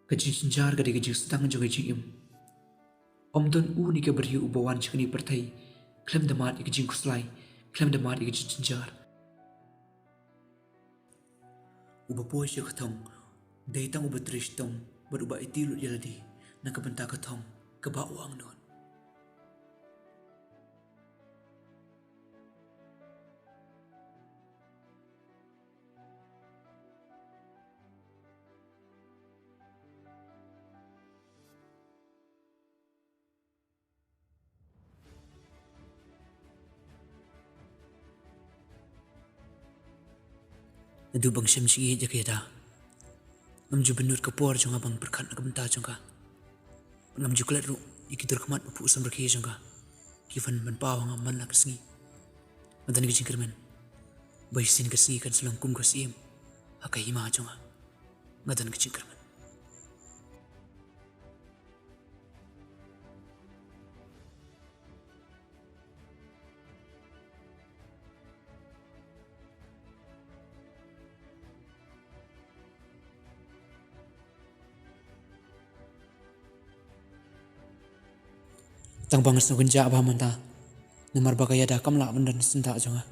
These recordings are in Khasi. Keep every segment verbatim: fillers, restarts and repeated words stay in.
Ka jingjynjar ka dei ka jingsdang jong ka jingim. Ym don u ne ka briew uba wan sha kane ka pyrthei khlem da mad ïa ka jingkhuslai, khlem da mad ïa ka jingjynjar. Uba poi sha ka thong dei tang uba trei shitom bad uba aiti lut ïa lade na ka bynta ka thong kaba u angnud. Naduh ba nga shem jingïeit ïa ka Ïada, ngam ju bynnud ka por jong nga ban pyrkhat na ka bynta jong ka. Ngam ju klet ruh ïa ki dur khmat ba phuh samrkhie jong ka, ki wan ban paw ha nga man la ka sngi. Nga don ka jingkyrmen ba shisien ka sngi kan sa long kum ka siem ha ka hima jong nga. Nga don ka jingkyrmen. Tang ba nga sngewkynjah bha mynta namar ba ka Ïada kam lah ban don syndah jong nga.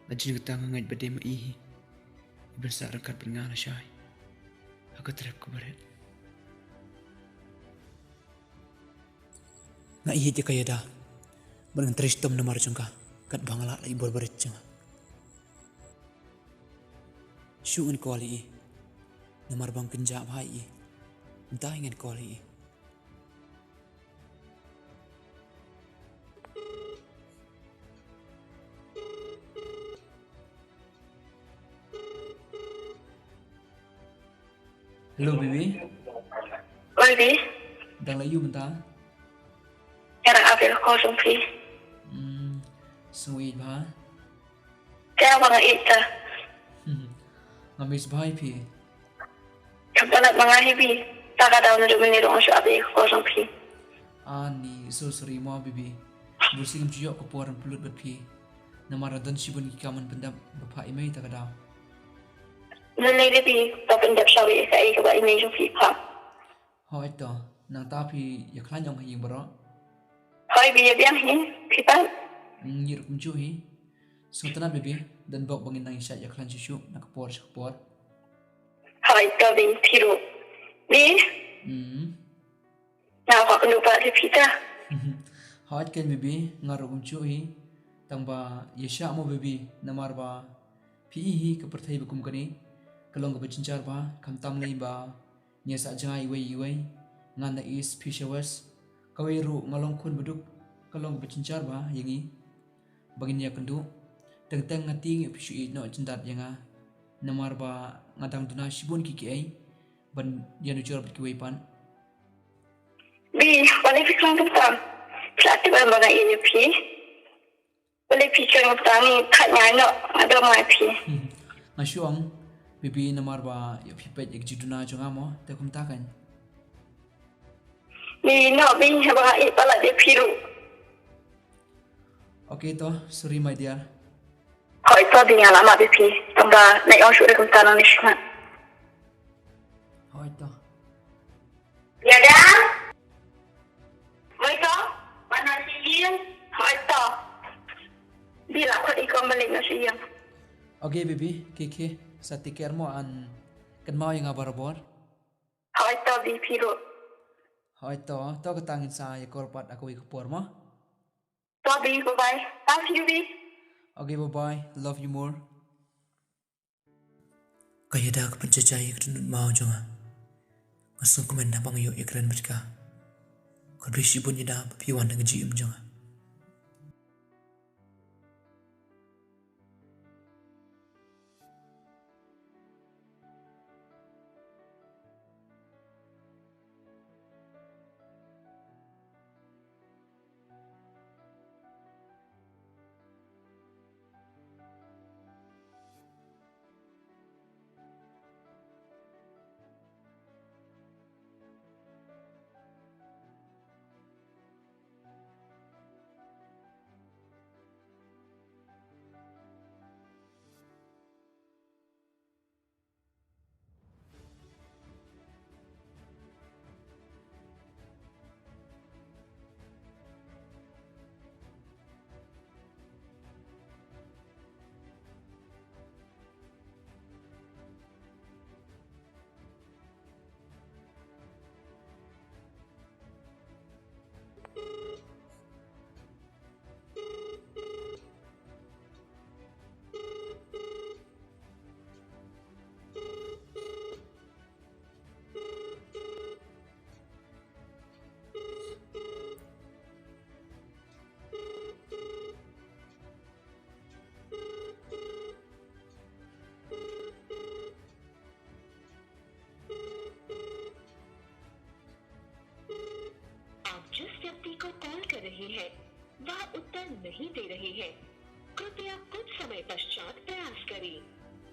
Nga jin kata nga ngeit ba dei ma i hi iban sah ryngkat bad nga lashai ha ka trep kaba rit. Nga ïeit ïa ka Ïada bad ngan trei shitom namar jong ka katba nga lah la i bor barit jong nga. Shu ngan call ïa i namar ba nga kynjah bha ïa i. Mynta hi ngan call ïa i. Hello, baby. Oi, Bi. Dang la ïoh mynta? Nga dang ap ïa ka call jong phi. Hmm, sngewbha. Te ba nga ïeit ta. Nga miss bha ïa phi. Kam palat ma nga hi Bi. Ta ka daw naduh mynne ruh nga shu ap ïa ka call jong phi. Ani, so sorry mo baby. Bun sien ngam ju ïoh ka por ban pynlut bad phi. Namar don shibun ki kam ban pyndep ba phah ïa mei ta ka daw. Lei lei Bi, ba pyndep shawei ïa kaei kaba i mei jong phi i phah. Hooid to, nangta phi ïakhlaiñ ong ha ïing baroh? Hooid Bi, ïa biang hi, phi pat? Ngi ruh kumjuh hi. Sngewtynnat baby, don bok ba ngin nang ïashah ïakhlaiñ shuh shuh na ka por sha ka por. Hooid to Bi, phi ruh. Bi? Hmm. Nga kwah kynduh pat ïa phi ta. Hooid keiñ baby, nga ruh kumjuh hi. Tang ba ïashah mo baby, namar ba phi i hi ka pyrthei ba kum kane ka long kaba jynjar bha, khamtam lei ba ngi ïasah jngai iwei iwei, nga na East phi sha West. Kawei ruh nga long khun ba duk, ka long kaba jynjar bha ïa ngi ba ngin ïakynduh. Teng teng nga tieng ïoh phi shu ïeit noh jyndat ïa nga, namar ba nga dang duna shibun ki kiei ban ïanujor bad kiwei pat. Bi, balei phi khlaiñ kumta? Phi la tip em ba nga ïeit ïa phi? Balei phi khlaiñ kumta? Ngi thait ngai noh, nga dom ngai phi. Nga shu ong baby namar ba ïoh phi peit ïa ka jingduna jong nga mo, te kumta keiñ. Bi, noh Bi, ba nga ïeit palat ïa phi ruh. Okay to, sorry my dear. Hooid to Bi, nga la map ïa phi. Tang ba nai ong shuh re kumta nangne shakhmat. Hooid to. Ïada. Hooid to. Ban wan sha ïing. Hooid to. Bi, la khot i kong ban leit noh sha ïing. Okay baby, okay okay. Sa take care mo and kynmaw ïa nga barabor. Hooid to Bi, phi ruh. Hooid to, to kata ngin sa ïakor pat ha kawei ka por mo. To Bi, bye bye. Love you Bi. Okay, bye bye. Love you more. Ka Ïada ka pynjaijai ïa ka dohnud maw jong nga. Nga sngewkmen haba nga ïoh ïakren bad ka. Khublei shibun Ïada ba phi wan ha ka jingim jong nga. रही है, वह उत्तर नहीं दे रही है। कृपया कुछ समय पश्चात प्रयास करें।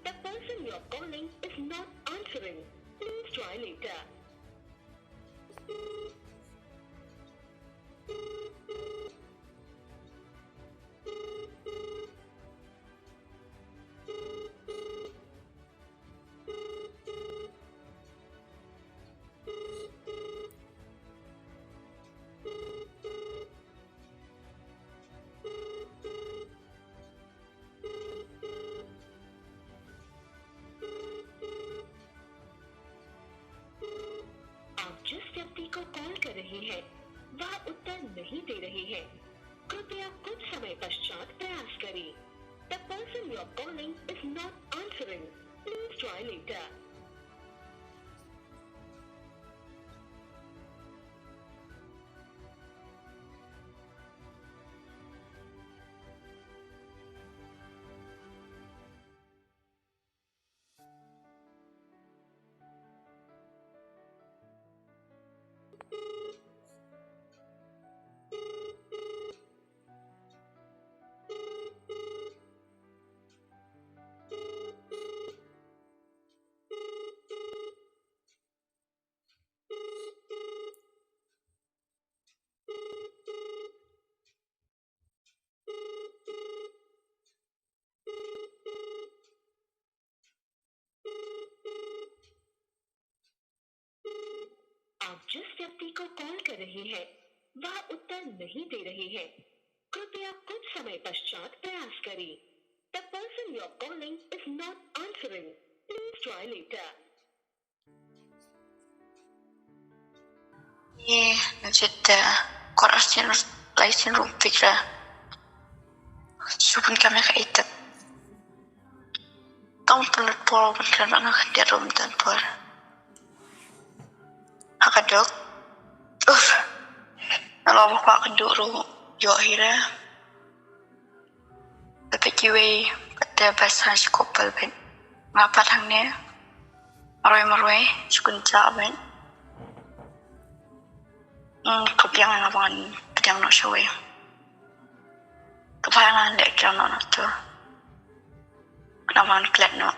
The person you are calling is not answering. Please try later. आप जिस व्यक्ति को कॉल कर रहे हैं, वह उत्तर नहीं दे रहे हैं। कृपया कुछ समय पश्चात प्रयास करें। The person you are calling is not answering. Please try later. आप जिस व्यक्ति को कॉल कर रहे हैं, वह उत्तर नहीं दे रहे हैं। कृपया कुछ समय पश्चात प्रयास करें। The person you are calling is not answering. Please try later. Ye, na chet, eh, kor ar sien, lai sien rum pik ra. Subun kami ka itat. Tong pun por, pun kami na ka dia rum tan por. Ha ka dok. Uf. Na lo ba kwah ka dok ru. Yo hira. Te peit kiwei pat te bas ha shi couple bad nga pat hangne. Marwei marwei shi kynjah bad. Hmm, ka biang nga ban pdiang noh shawei. Ka ba nga leh kiang noh na tu. Nga ban klet noh.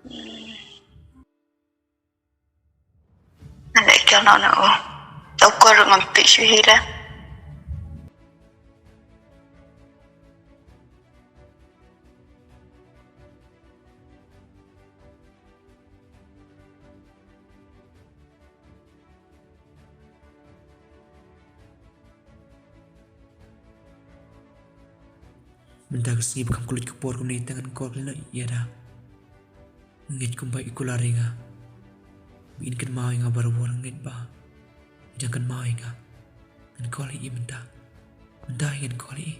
Hmm. Nga leh kiang noh na u. Tau kor ngam peit shuh hi da. Mynta ka sngi ba kham kylluid ka por kumne te ngan call khlem ïa da. Ngeit kumba i kular ïa nga. Ba in kynmaw ïa nga barabor, ngeit ba i dang kynmaw ïa nga. Ngan call ïa i mynta. Mynta ngan call ïa i.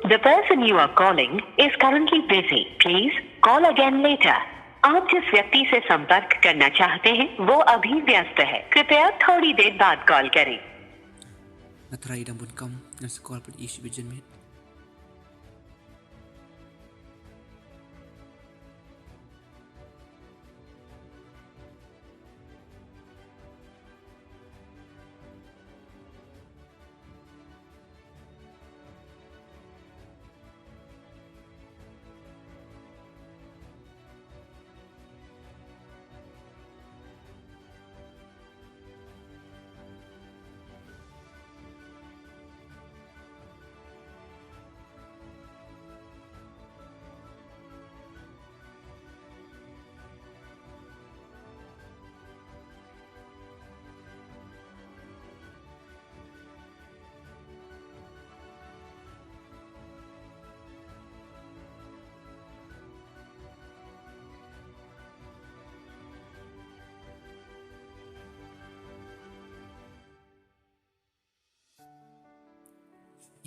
The person you are calling is currently busy. Please call again later. आप जिस व्यक्ति से संपर्क करना चाहते हैं, वो अभी व्यस्त है। कृपया थोड़ी देर बाद कॉल करें। Nga try da bun kam, ngan sa call pat ïa i shi bijan miet.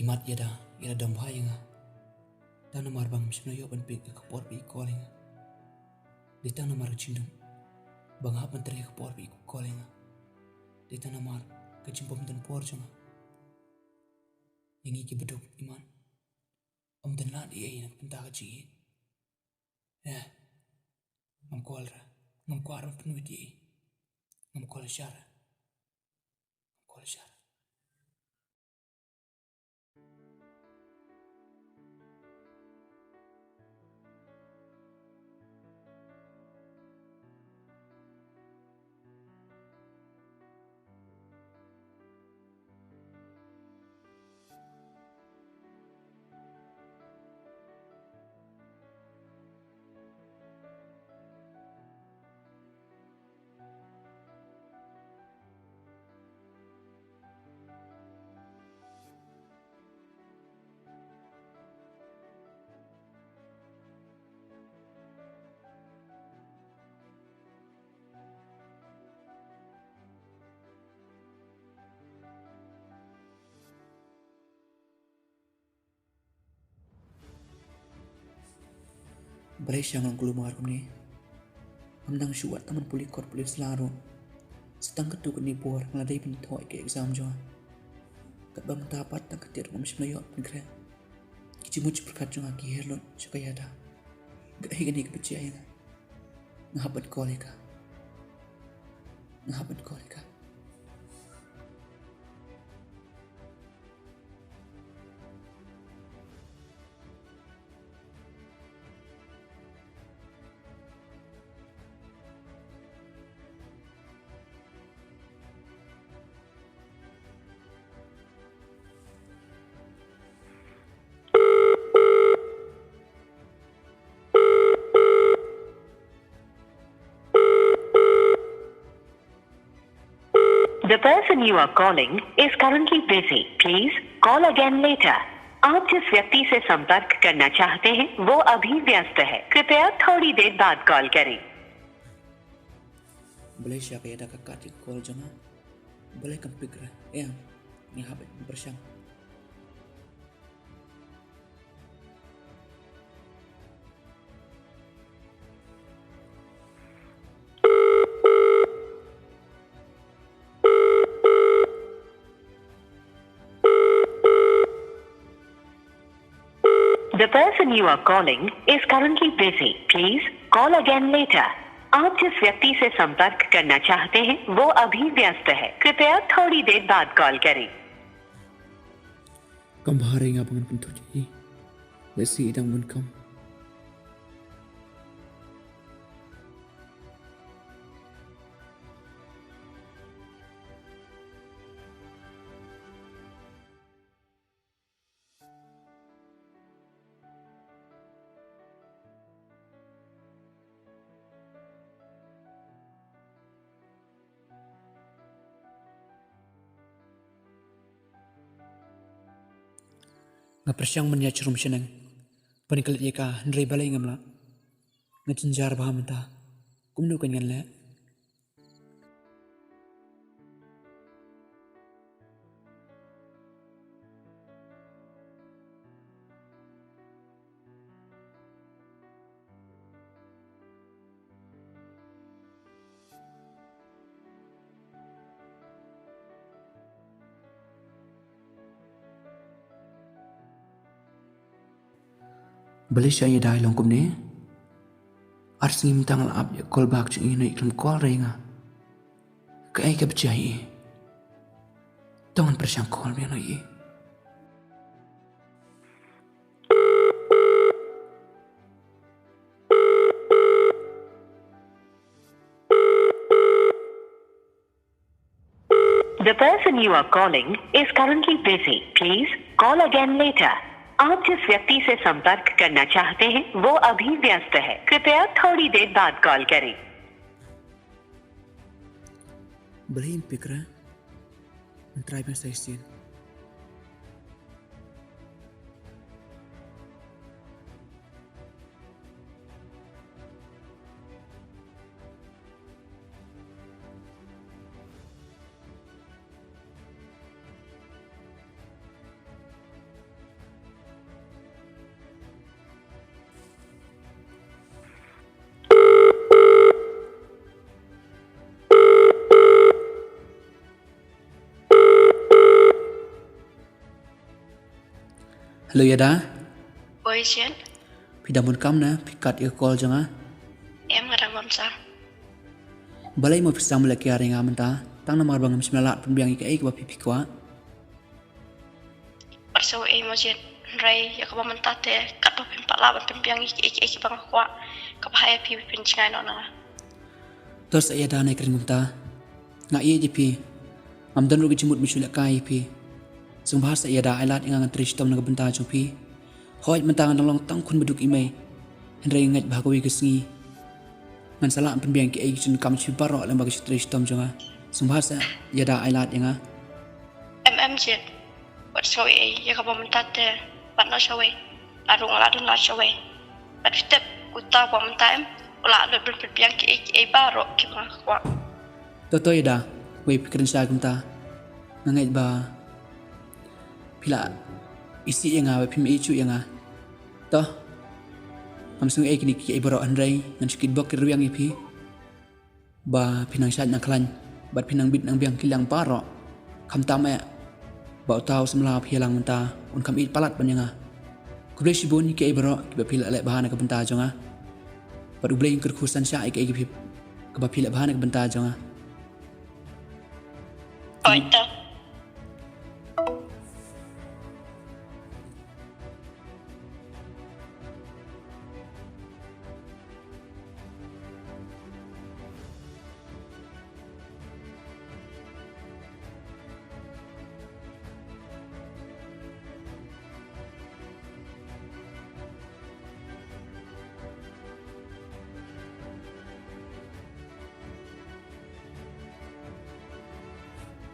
Imat ïa da, ïa da dang bha ïa nga. Tang namar ba ngam shym la ïoh ban peit ïa ka por ba i call ïa nga. Dei tang namar ka jingdum ba nga hap ban trei ïa ka por ba i call ïa nga. Dei tang namar ka jingbym don por jong nga. Ïa ngi ki baduk, Imat. Ym dei na ei ei na ka bynta ka jingïeit. Eh, ngam call ra. Ngam kwah ra ban pynwit ei ei. Ngam call shuh ra. Ngam call shuh ra. Balei sha nga long kulmar kumne? Ngam nang shuh wat tang ban pule kot pule sla ruh. Sa tang katto katne por nga la dei ban thoh ïa ka exam jong nga. Katba mynta pat tang ka tiar ruh ngam shym la ïoh ban khreh. Ki jingmut jingpyrkhat jong nga ki hiar lut sha ka ïada. Kaei kane kaba jia ïa nga? Nga hap ban call ïa ka. Nga hap ban call ïa ka. The person you are calling is currently busy. Please call again later. आप जिस व्यक्ति से संपर्क करना चाहते हैं, वो अभी व्यस्त है। कृपया थोड़ी देर बाद कॉल करें। Balei sha ka ïada ka kat ïa ka call jong nga? Balei kam pick ra? Em, nga hap ban pyrshang. The person you are calling is currently busy. Please call again later. आप जिस व्यक्ति से संपर्क करना चाहते हैं, वो अभी व्यस्त है। कृपया थोड़ी देर बाद कॉल करें। Kam bha re nga ba ngan pynthut ïa i. Let's see i dang bun kam. Nga pyrshang ban ïa chirum shaneng ban klet ïa ka, hynrei balei ngam lah. Nga jynjar bha mynta. Kumno kan ngan leh? Balei sha ïa dei long kumne? Ar sngi mynta nga la ap ïa ka call back jong i, hynrei i khlem call re ïa nga. Kaei kaba jia ïa i? To ngan pyrshang call biang noh ïa i. The person you are calling is currently busy. Please call again later. आप जिस व्यक्ति से संपर्क करना चाहते हैं, वो अभी व्यस्त है। कृपया थोड़ी देर बाद कॉल करें। Balei ym pick ra? Ngan try biang sa shisien. Hello, ïada. Jin. Phi dang bun kam ne, phi kat ïa ka call jong nga? Em, nga dang bun sa. Balei mo phi sdang ban leh kiar ïa nga mynta? Tang namar ba ngam shym la lad pynbiang ïa kaei kaba phi, phi kwah. Wat sngew ei mo Jin, hynrei ïa kaba mynta te katba phim pat lah ban pynbiang ïa kiei kiei kiba nga kwah, kaba hap ïa phi ban pynjngai noh na nga. To sa ïada, nai kren kumta. Nga ïeit ïa phi. Ngam don ruh ka jingmut ban shu lehkai ïa phi. Sngewbha sa ïada, ai lad ïa nga, ngan trei shitom na ka bynta jong phi. Hooid, mynta nga dang long tang khun baduk i mei, hynrei nga ngeit ba ha kawei ka sngi ngan sa lah pynbiang kiei ki jingdonkam jong phi baroh lyngba ka jingtrei shitom jong nga. Sngewbha sa ïada, ai lad ïa nga. Em em Jin, wat sngew ei ei, ïa kaba mynta te, wat noh shawei. Nga ruh nga la don lad shawei. Bad phi tip, uta uba mynta em, u la lut ban pynbiang kiei kiei baroh kiba nga kwah. To to ïada, wei phi kren shai kumta. Nga ngeit ba phi la isih ïa nga, ba phim ïeit shuh ïa nga. To, ngam sngew ei kine kiei baroh, hynrei ngan shu kitbok kitrwiang ïa phi ba phin nang shait nang khlaiñ bad phin nang bit nang biang ki liang baroh. Khamtam eh ba uta u samla uba phi ïalang mynta un kham ïeit palat ban ïa nga. Khublei shibun ïa kiei baroh kiba phi la leh bha na ka bynta jong nga. Bad U Blei un kyrkhu shisha ïa kiei kiba phi, kiba phi leh bha na ka bynta jong nga. Oi to.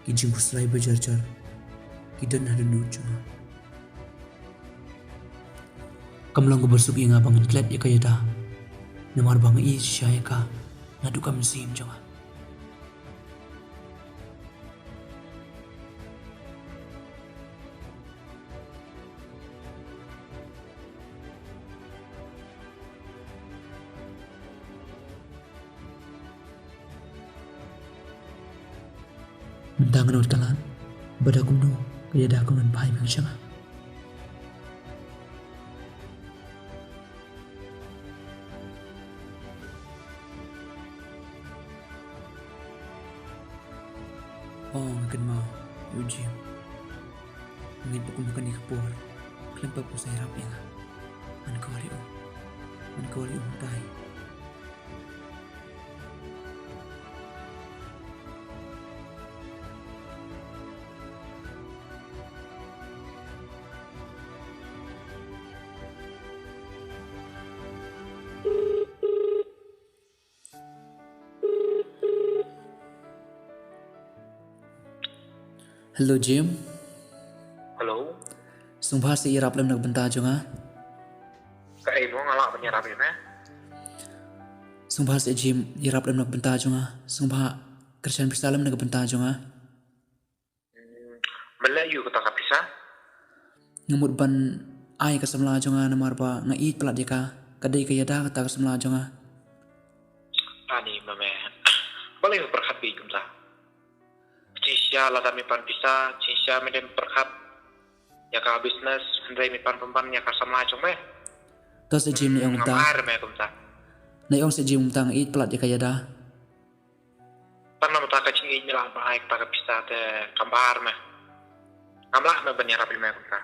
Ki jingkhuslai ba jar jar ki don ha dud jong nga. Kam long kaba suk ïa nga ba ngan klet ïa ka ïada, namar ba nga ïeit shisha ïa ka naduh ka mynsiem jong nga. Mynta nga nud ka lad, bad da kumno ka ïada kan wan phai biang sha nga. Oh, nga kynmaw ïa u Jim. Nga ngeit ba kum ha kane ka por khlem pep u sa ïarap ïa nga. Ngan call ïa u. Ngan call ïa u mynta hi. Hello, Jim. Hello. Sngewbha sa ïarap lem na ka bynta jong nga. Kaei mo nga lah ban ïarap ïa me? Sngewbha sa Jim, ïarap lem na ka bynta jong nga. Sngewbha kyrshan pisa lem na ka bynta jong nga. Hmm, me leh aiu kata ka pisa? Nga mut ban ai ka samla jong nga namar ba nga ïeit palat ïa ka. Ka dei ka ïada kata ka samla jong nga. Ani ma me. Balei me pyrkhat beit kumta? Shisha lada me pan pisa, shisha me dei pyrkhat ïa ka business, hynrei me pan pynban ïa ka samla jong me. To sa Jim, na ong ta. Ngam ar me kumta. Na ong sa Jim, kumta nga ïeit palat ïa ka ïada. Tang namar ta ka jingïeit me lah ban ai kata ka pisa te kam ar me. Ngam lah me ban ïarap ïa me kumta.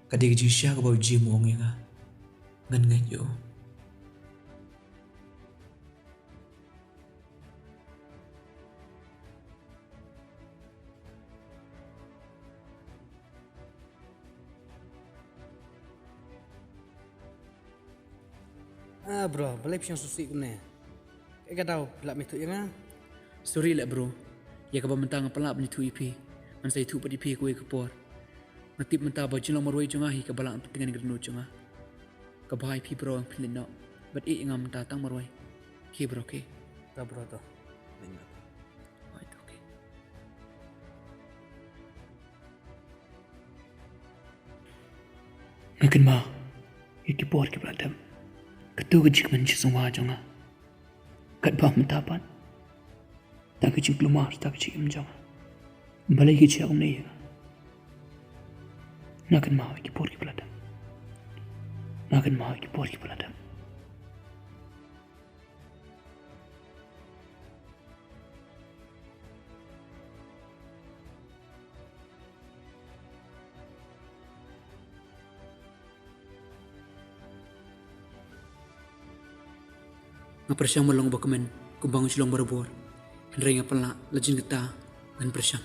Ka dei ka jingshisha kaba u Jim u ong ïa nga. Ngan ngeit ïa u. Ah bro, balei phi shong sngewsih kumne? Kaei ka daw phi lah ym ïathuh ïa nga? Sorry leh bro. Ïa kaba mynta nga pynlah ban ïathuh ïa phi, ngan sa ïathuh pat ïa phi kawei ka por. Nga tip mynta ba jinglong marwei jong nga hi kaba lah ban pyntngen ïa ka dohnud jong nga. Kaba ha ïa phi bro, phin leit noh bad ïeh ïa nga mynta tang marwei. Ki bro ki. Ta bro to. Right, okay. Nga kynmaw ïa ki por kiba la dep. Kato ka jingkmen jingsngewbha jong nga. Katba mynta pat, tang ka jingkulmar, tang ka jingim jong nga. Balei ki jia kumne ïa nga? Nga kynmaw ïa ki por kiba la dep. Nga kynmaw ïa ki por kiba la dep. Nga pyrshang ban long uba kmen kumba nga ju long barabor. Hynrei nga pynlah la jin kata ngan pyrshang.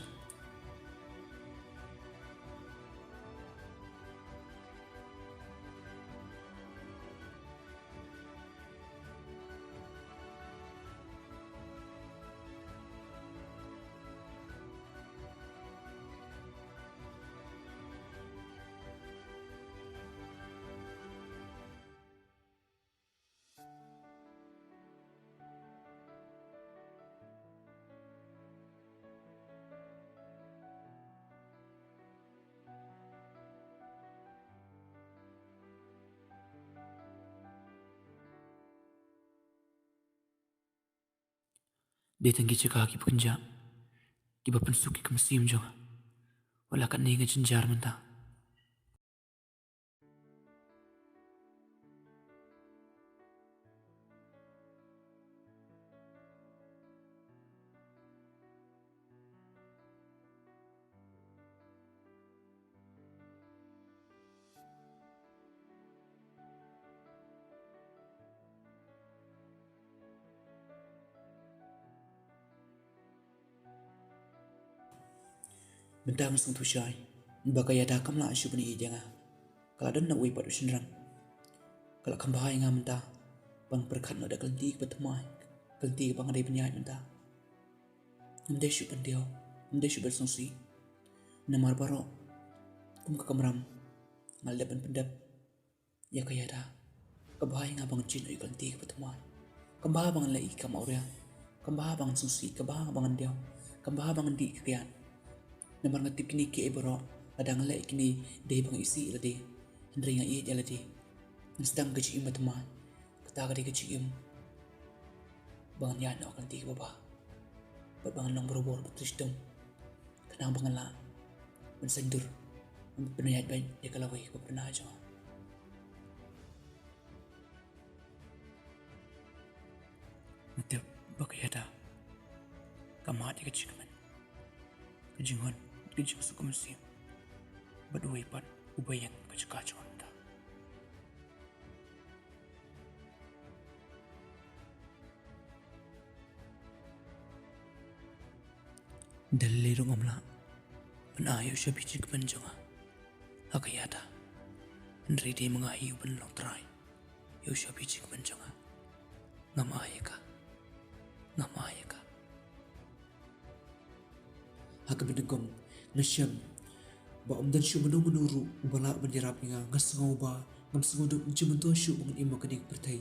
Dei tang ki jaka kiba kynjah kiba pynsuk ïa ka mynsiem jong nga. Wat la katne nga jynjar mynta. Mynta nga sngewthuh shai ba ka Ïada kam lah shuh ban ïeit ïa nga. Ka la don na uwei pat u shynrang. Ka la kham bha ïa nga mynta ban pyrkhat noh da ka lynti kaba thymmai, ka lynti kaba nga dei ban ïaid mynta. Ngam dei shuh ban diaw, ngam dei shuh ban sngewsih. Namar baroh kum ka kamram nga la dep ban pyndep ïa ka Ïada. Ka bha ïa nga ba ngan jied noh ïa ka lynti kaba thymmai. Kam bha ba ngan leh ïa ki kam awria. Kam bha ba ngan sngewsih, kam bha ba ngan diaw. Kam bha ba ngan dih ka kyiad. Namar nga tip kine kiei baroh, lada nga leh ïa kine dei ba nga isih ïa lade. Hynrei nga ïeit ïa lade. Ngan sdang ka jingim ba thymmai. Kata ka dei ka jingim ba ngan ïaid noh ha ka lynti kaba bha. Bad ba ngan long barabor ba trei shitom. Khnang ba ngan lah ban saiñdur, ban pynïaid beit ïa ka lawei kaba pynah jong nga. Nga tip ba ka Ïada ka mad ïa ka jingkmen, ka jinghun, ka jingsuk mynsiem. Bad uwei pat uba ïeng ka jaka jong nga mynta. Dei lei ruh ngam lah ban ai ïa u shabi jingkmen jong nga ha ka Ïada. Hynrei dei ma nga hi uban long trai ïa u shabi jingkmen jong nga. Ngam ai ïa ka. Ngam ai ïa ka. Ha kaba nyngkong nga shem ba ym don shuh mano mano ruh uba lah ban ïarap ïa nga. Nga sngew ba ngam sngewduk jingmyntoi shuh ba ngan im ha kane ka pyrthei.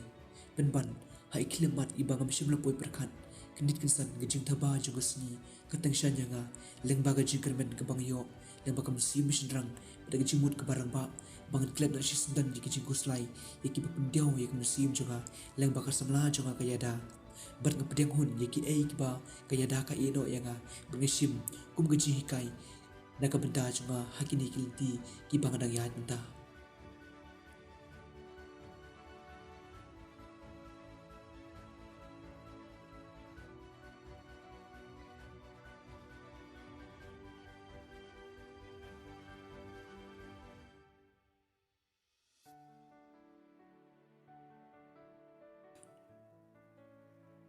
Pynban ha i khyllipmat iba ngam shym la poi pyrkhat, kyndit kynsan ka jingthaba jong ka sngi ka tyngshaiñ ïa nga. Lyngba ka jingkyrmen kaba nga ïoh, lyngba ka mynsiem shynrang bad ka jingmut kaba rangbah, ba ngan klet noh shisyndon ïa ki jingkhuslai ïa kiba pyndiaw ïa ka mynsiem jong nga, lyngba ka samla jong nga ka Ïada. Bad nga pdiang hun ïa kiei kiba ka Ïada ka ïehnoh ïa nga, bad nga shim kum ka jinghikai na ka bynta jong nga ha kine ki lynti kiba nga dang ïaid mynta.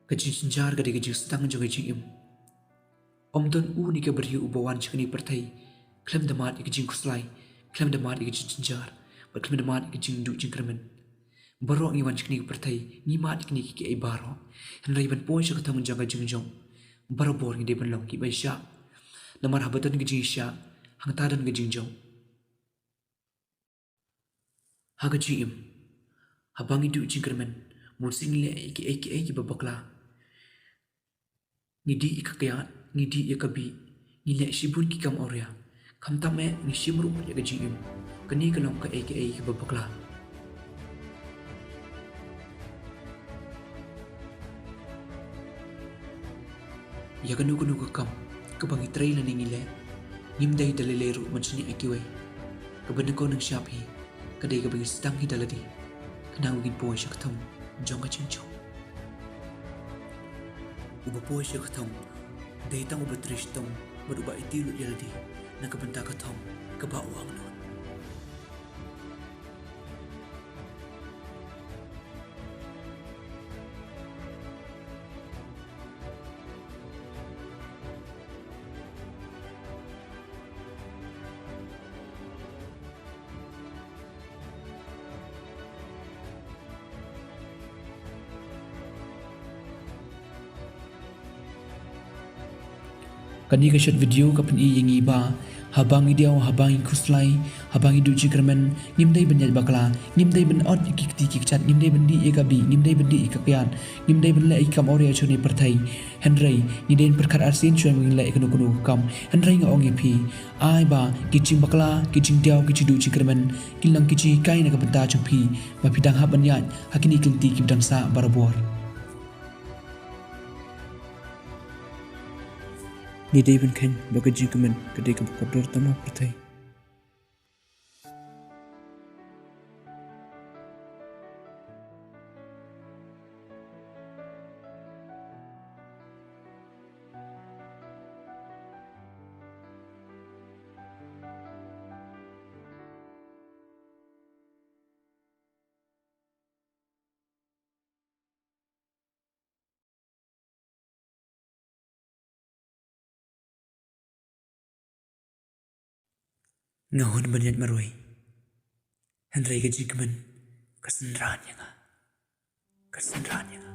Ka jingjynjar ka dei ka jingsdang jong ka jingim. Ym don une ka briew uba wan sha kane ka pyrthei khlem da mad ïa ka jingkhuslai, khlem da mad ïa ka jingjynjar, bad khlem da mad ïa ka jingduh jingkyrmen. Baroh ngi wan sha kane ka pyrthei ngi mad ïa kine kiei baroh. Hynrei ban poi sha ka thong jong ka jingjop, barabor ngi dei ban long kiba ïaishah. Namar haba don ka jingïaishah, hangta don ka jingjop. Ha ka jingim, haba ngi duh jingkyrmen, Mynsiem ngi leh ïa kiei kiei kiba bakla. Ngi dih ïa ka kyiad, ngi dih ïa ka bih, ngi leh shibun ki kam awria. Khamtam eh ngi shim ruh ïa ka jingim. Kane ka long kaei kaei kaba bakla. Ïa kano kano ka kam kaba ngi trei lane ngi leh, ngim dei da lei lei ruh ban shaniah ïa kiwei. Kaba nyngkong nyngshap hi ka dei kaba ngi sdang hi da lade, khnang ba ngin poi sha ka thong jong ka jingjop. Uba poi sha ka thong dei tang uba trei shitom bad uba aiti lut ïa lade na ka bynta ka thong kaba u angnud. Kane ka short video ka pyni ïa ngi ba haba ngi diaw, haba ngi khuslai, haba ngi duh jingkyrmen, ngim dei ban ïaid bakla, ngim dei ban ot ïa ki kti ki kjat, ngim dei ban dih ïa ka bih, ngim dei ban dih ïa ka kyiad, ngim dei ban leh ïa ki kam awria sha une u pyrthei. Hynrei ngi dei ban pyrkhat arsien shuwa ba ngin leh ïa kano kano ka kam. Hynrei nga ong ïa phi, ai ba ki jingbakla, ki jingdiaw, ki jingduh jingkyrmen kin long ki jinghikai na ka bynta jong phi ba phi dang hap ban ïaid ha kine ki lynti kiba dang sah barabor. Ngi dei ban kheiñ ba ka jingkmen ka dei kaba kordor tam ha pyrthei. Nga hun ban ïaid marwei, hynrei ka jingkmen ka synran ïa nga. Ka synran ïa nga.